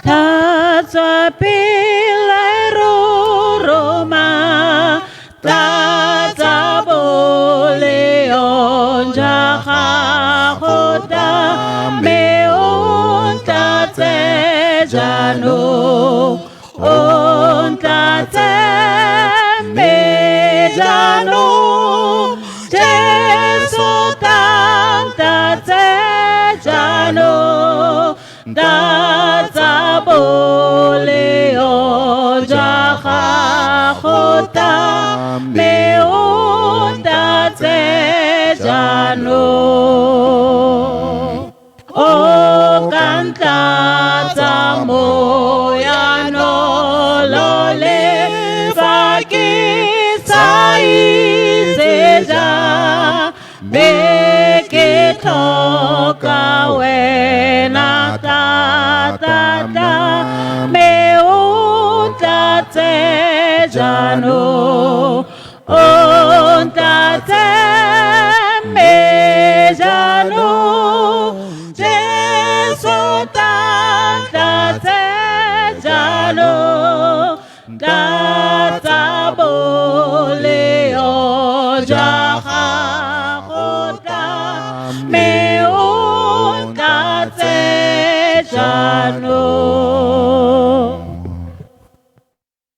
Tlhatswa pele roroma, tlatsa boleo jwa gago ta, mme o ntlatse jaanong, o ntlatse mme jaanong, Jesu ta ntlatse jaanong, tlatsa boleo jwa gago ta, mme o ntlatse jaanong. O ka ntlatsa moya nolo le fa ke sa itse jang, mme ke tlhoka wena thata, mme o ntlatse jaanong, o ntlatse mme jaanong, Jesu ta ntlatse jaanong, tlatsa boleo jwa gago ta, mme o ntlatse jaanong.